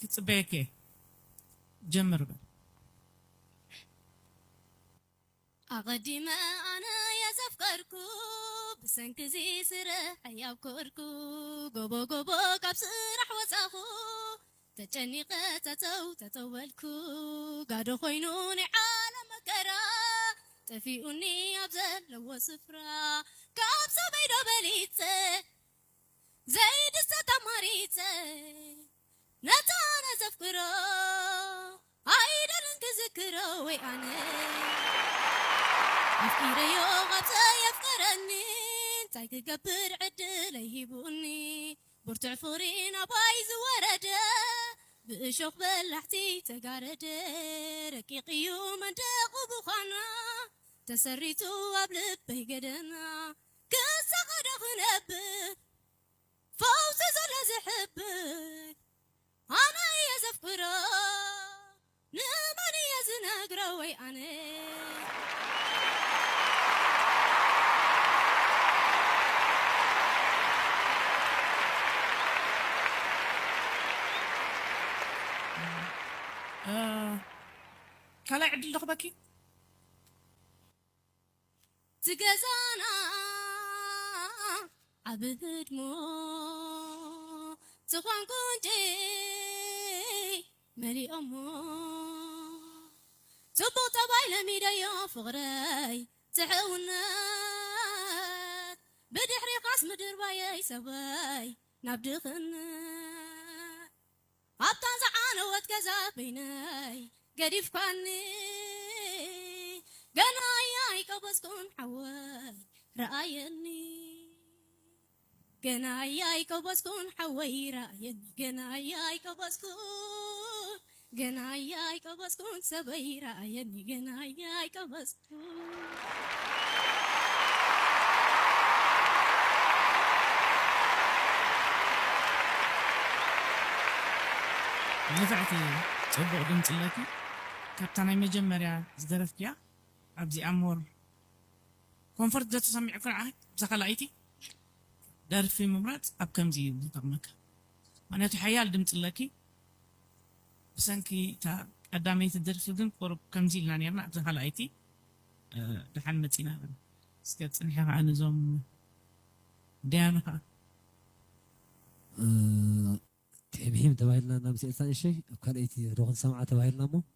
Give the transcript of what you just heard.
ክጽበየኪ እየ። ጀምር በል። ኣቐዲመ ኣነ የዘፍቀርኩ ብሰንክዚ ስርሐይ ኣብ ኮርኩ ጎቦ ጎቦ ካብ ስራሕ ወጻኹ ተጨኒቐ ተተው ተተወልኩ ጋዶ ኮይኑ ናይ ዓለም መከራ ጠፊኡኒ ኣብ ዘለዎ ስፍራ ካብ ሰበይ ዶ በሊጸ ዘይድሰት ኣማሪጸ ነታ ኣነ ዘፍቅሮ ኣይደልን ክዝክሮ ወይ ኣነ ኣፍቂረዮ ካብ ዘየፍቀረኒ እንታይ ክገብር ዕድለይ ሂቡኒ ብርቱዕ ፍቕሪ ናባይ ዝወረደ ብእሾኽ በላሕቲ ተጋረደ ረቂቕ እዩ መንደቑ ብዃና ተሰሪቱ ኣብ ልበይ ገደና ክሳቐዶ ክነብር ፈውሲ ዘሎ ዝሕብር ኣነ እየ ዘፍቅሮ ንመን እየ ዝነግሮ ወይ ኣነ ካልኣይ ዕድል ዶ ክበኪ? ዝገዛና ዓብ ህድሞ ዝኾን ቁንጪ መሊኦሞ ጽቡቕ ጠባይ ለሚደዮ ፍቕረይ ትሕውነት ብድሕሪኻስ ምድርባየይ ሰበይ ናብ ድኽነት ኣብታ ዝዓነወት ገዛ በይነይ ገዲፍካኒ ገና እያ ኣይቀበዝኩን ሓወይ ረኣየኒ ገና እያ ኣይቀበዝኩን ሓወይ ረኣየኒ ገና እያ ኣይቀበዝኩን ገና እያ ኣይቀበዝኩን ሰበይ ረኣየኒ ገና እያ ኣይቀበዝኩን ንፍዕቲ ጽቡቕ ድምፂ ኣለኪ። ካብታ ናይ መጀመርያ ዝደረፍክያ ኣብዚኣ ሞር ኮንፈርት ዘተሰሚዑ ክርዓ ብዛ ካልኣይቲ ደርፊ ምምራፅ ኣብ ከምዚ እዩ ዝጠቕመካ። ምክንያቱ ሓያል ድምፂ ኣለኪ። ብሰንኪ እታ ቀዳመይቲ ደርፊ ግን ቁሩብ ከምዚ ኢልና ነርና ኣብዛ ካልኣይቲ ደሓን መፂና በል እስከ ፅንሒ ከዓ ነዞም ደያኑ ከዓ ትሕምሒም ተባሂልና ናብ ስኤልሳ ንእሸይ ኣብ ካልኣይቲ ዶ ክንሰምዓ ተባሂልና እሞ